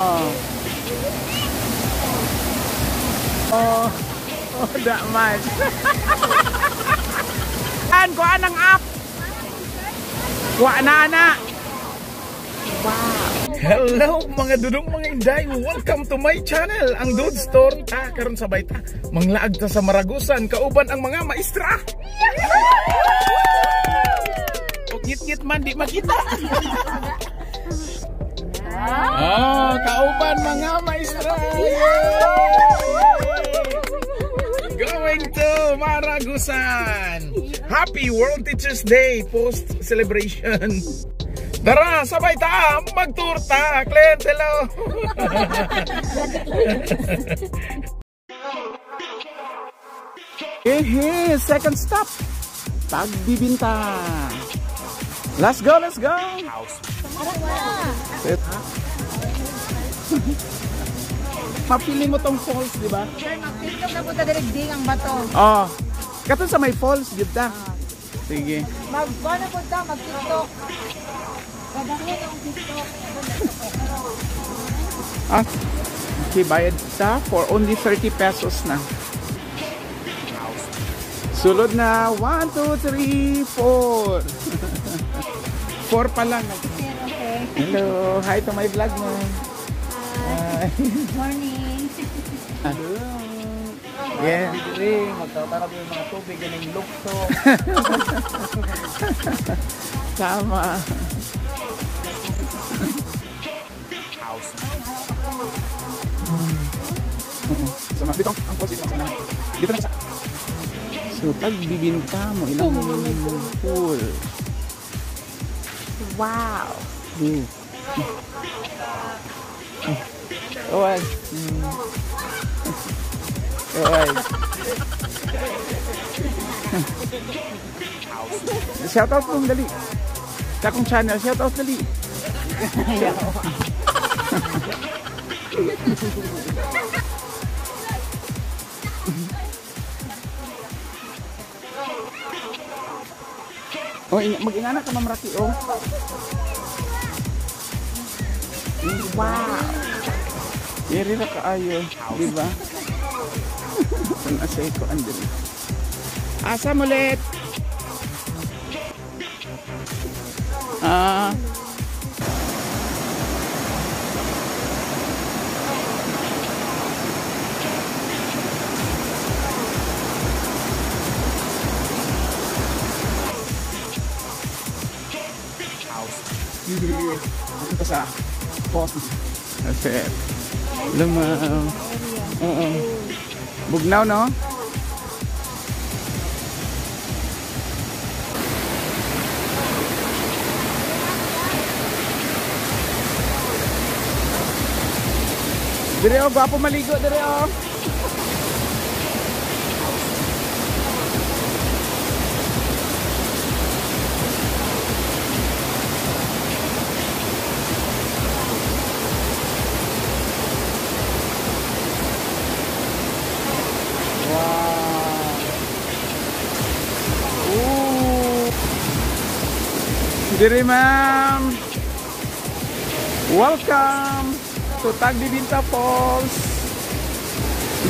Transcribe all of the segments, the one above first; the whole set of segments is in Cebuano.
Oh. Oh. Oh, that much. An, kuha ng app. Kuha na, na. Wow. Hello mga dudong mga inday, welcome to my channel, ang Dudes Torta. Karon sabay ta manglaag ta sa Maragusan kauban ang mga maestra. Og ngit-ngit man di makita. Oh, kauban mga maestra. Going to Maragusan. Happy World Teachers Day post celebration. Tara, sabay ta, magturta. Clint, hello. Hey, second stop. Tagbibinta. Let's go, let's go. Mapili mo tong falls, di ba? Sir, mapili na po ta direct ding ang bato. Oh. Kato sa may falls, gid ta. Sige. Mag-ano po ta, mag-TikTok. Ah, okay, bayad ta for only 30 pesos na. Sulod na 1, 2, 3, 4. 4 pa lang. Okay. Hello, hi to my vlog mo. Hi. Morning. Yeah. Magtatarap yung mga tubig galing lukso. Tama. So, dito ang falls dito na. Dito na sa. So, pagbibinta mo ilang pool. Wow. Oh, ay. Oh, ay. Shout out mong dali. Sa akong channel, shout out dali. Oh, mag-ingana ka, Ma'am Raki, oh. Wow. Yeri ra kaayo, di ba? Kung asa ko andun. Asa mulit? Ah. Dito sa post. Kasi luma. Oo. Bugnaw, no? Dire oh, gwapo maligo dire oh. Dire ma'am. Welcome to Tagbibinta Falls.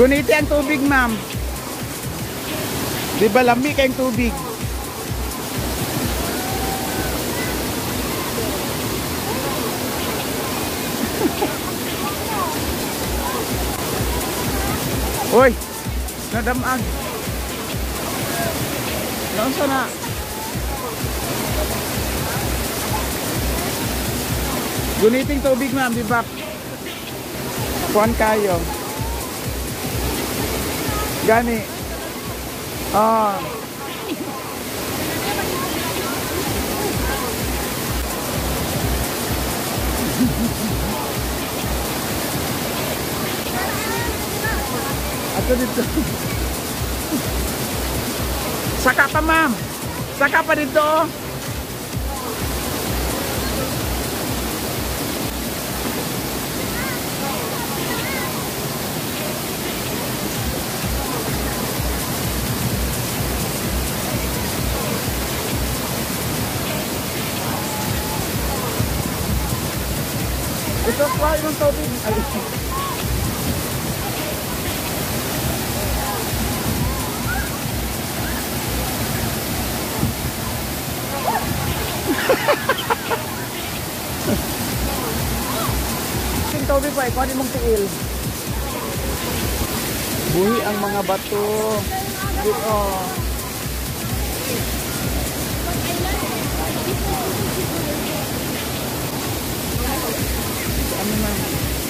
Guniti ang tubig, ma'am. Di ba lami kayong tubig? Uy, nadamag. Naunsa na? Guniting tubig, ma'am, di ba? Kuan kayo. Gani. Ah. Ato dito. Saka pa, ma'am. Saka pa dito. Gusto ko yung tubig. Ay. Yung tubig pa, ikaw mong tiil. Buhi ang mga bato. Dito. Ano na?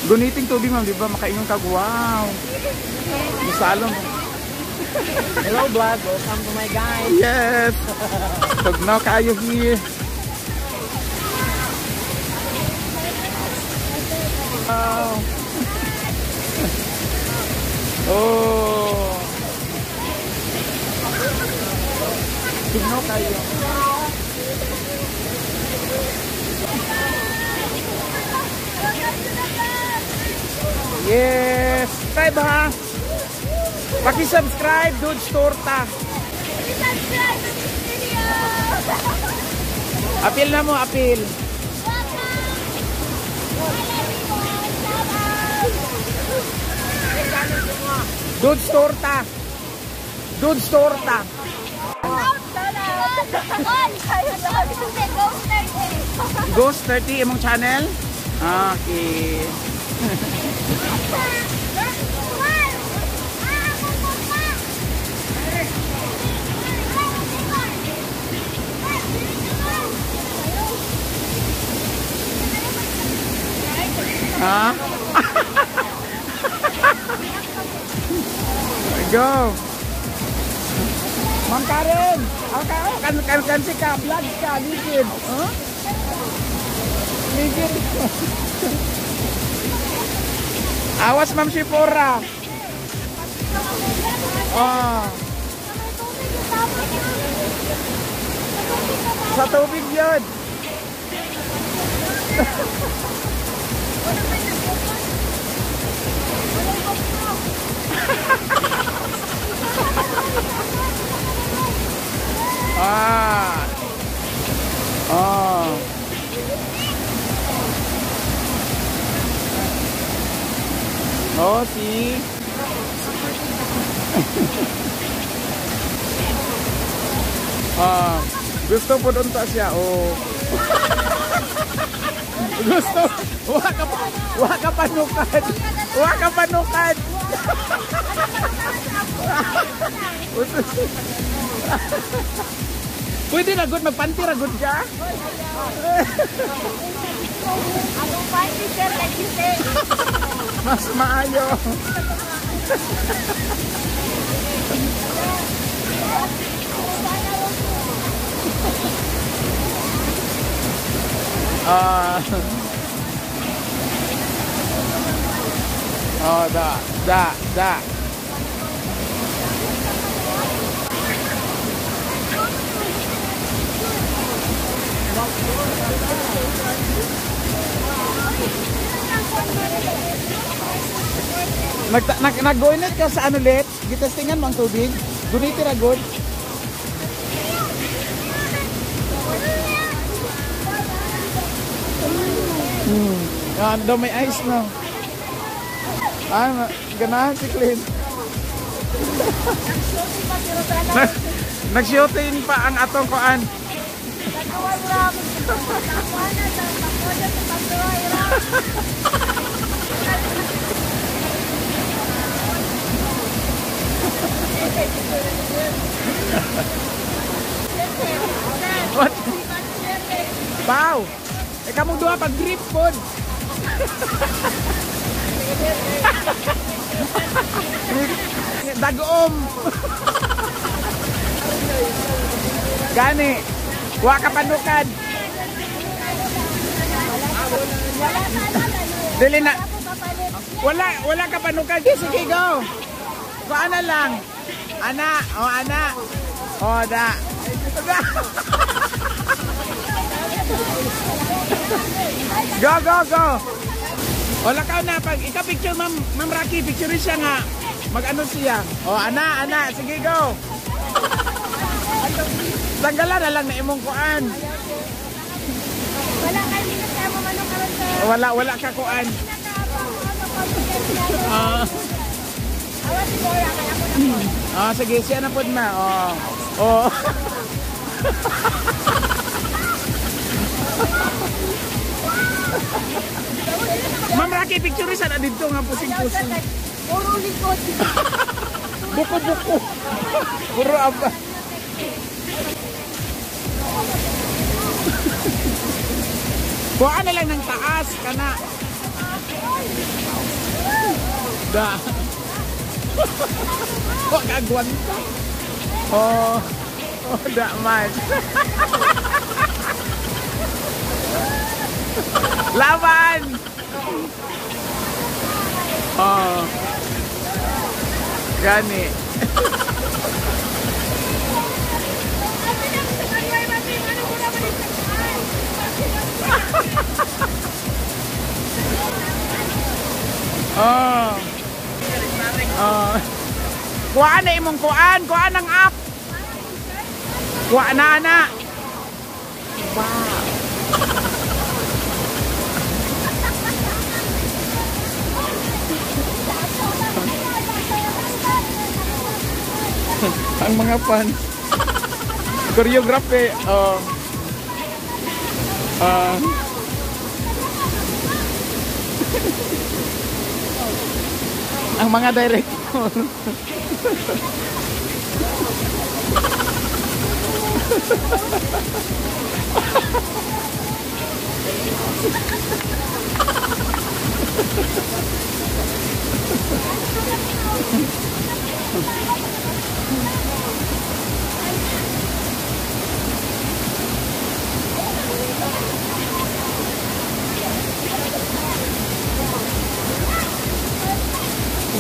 Guniting tubig, ma'am, di ba? Makaingon ka, wow. Masalong. Hello vlog, welcome to my guys. Yes! Tugnaw kayo here. Wow. Oh. Tugnaw kayo. Yes! Subscribe ha! Paki-subscribe, Dudes Torta. Subscribe to this video! Apil na mo, apil. Welcome! Hi everyone! Shout out! Dudes Torta. Dudes Torta. Shout out! Ghost 30! Ghost 30 imong channel? Okay. Ha? Go. Ma'am Karen, ang ka kan kan kan si ka vlog ka ligid. Huh? Ligid. Awas Ma'am Shipora. Ah. Sa tubig 'yun. Ah. Ah. Oh, see? Ah, gusto po doon ta siya. Oh. Gusto. Wa ka panukad. Wa ka panukad. Pwede na good magpanti ra good ka. Anong party sir like you say? Mas maayo. Ah. Oh, da, da, da. Nag-gunit ka sa ano ulit? Gitestingan mo ang tubig? Guniti ra good? Daw may ice na. Ah, ganahan si Clint. Nag-shooting pa ang atong kuan. What? Pau! Eh kamong duha pag grip pod. Dagom. Gani. Wa ka panukad. Dili na. Wala ka panukad. Sige, go. Ko ana lang. Ana, oh ana. Oh da. Go, go, go. Wala ka na pag ika picture Ma'am, Ma'am Rocky, picture siya nga. Mag-ano siya. Oh, ana, ana, sige go. Tanggalan na lang na imong kuan. Wala kay minus mo ano karon sir. Wala, wala ka kuan. Ah. Awa si Cora kay ako na po. Ah, sige, siya na pod ma. Oh. Oh. Ma'am Rocky, picture sa na dito nga pusing-pusing. Puro likod. Buko-buko. Puro aba. Kuha na lang ng taas kana. Da. Wa kagwanta. Oh. Oh, da man. Laban. Oh. Gani. Oh. Oh. Kuhaan na imong kuhaan, kuhaan ang app. Kuhaan na ana. Wow. Ang mga fans. Choreography. Oh. Ang mga director.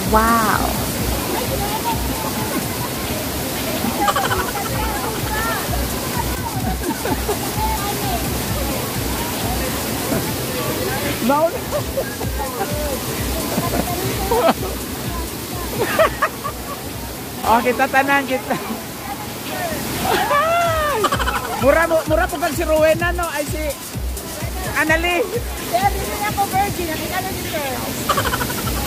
Wow. No. Oh, kita tanan kita. Mura mura po kang si Rowena no, ay si Annalie. Sir, dili na ako virgin. Nakita na ni sir.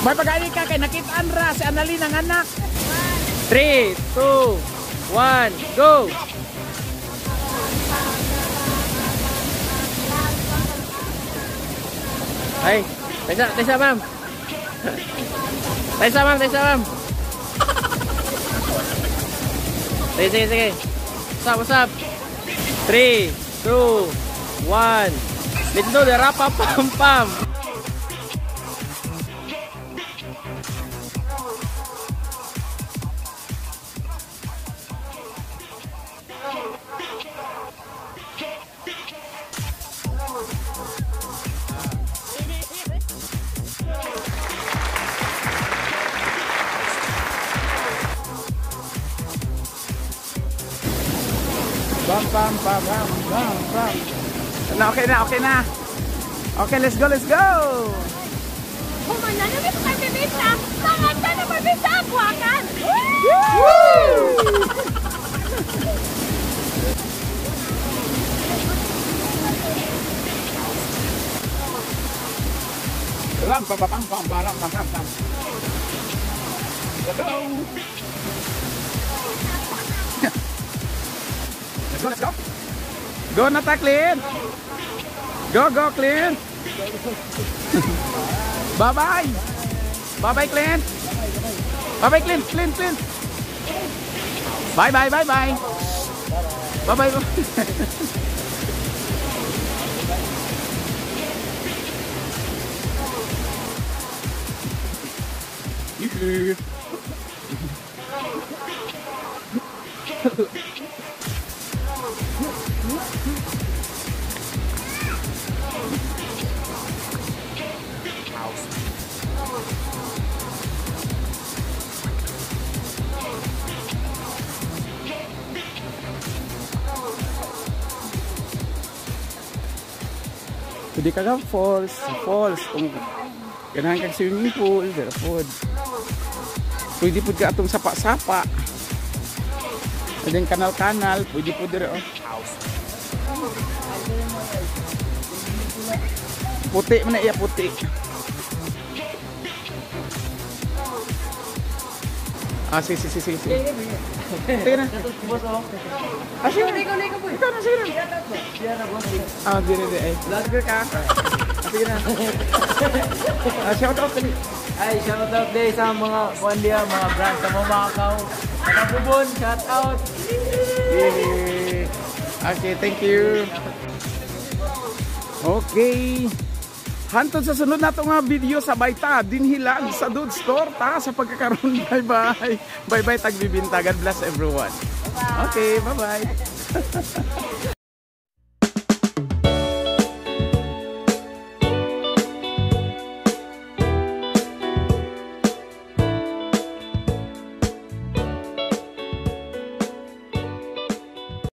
May pag-ali ka kay nakitaan ra si Annalie ng anak. 3, 2, 1, go! Ay, taysa, taysa ma'am. Taysa ma'am, taysa ma'am. Sige, sige, sige. What's up, what's up? 3, 2, 1. Let's do the rapa pam pam. Bam bam bam bam bam bam. Na, okay na, okay na. Okay, let's go, let's go. Humana na may pagkabisa. Tanganta na mabisa buwakan. Woo! Ram pam pam pam pam pam pam pam. Let's go. Let's go, let's go. Go na ta, Clint. Go, go, Clint. Bye-bye. Bye-bye, Clint. Bye-bye, Clint. Clint, Clint. Bye-bye, bye-bye. Bye-bye. Pwede ka ka falls, falls. Kung ganahan kag swimming pool, dira pod. Pwede pod ka atong sapa-sapa. Pwede kanal-kanal, pwede pod dira oh. Puti man na iya, puti. Ah, sige, sige, sige, sige. Sige na. Ah, sige na. Ikaw na, sige na. Ah, di, di, di. Ay, vlogger ka. Ah, sige na. Ah, shout out kami. Ay, shout out day sa mga kuan diha, mga brand sa Mamakaw. Nakabubon, shout out. Yay. Okay, thank you. Okay. Hantod sa sunod nato nga video sa Bayta, dinhilag sa Dude Store ta sa pagkakaroon. Bye-bye. Bye-bye tagbibinta. God bless everyone. Okay, bye-bye.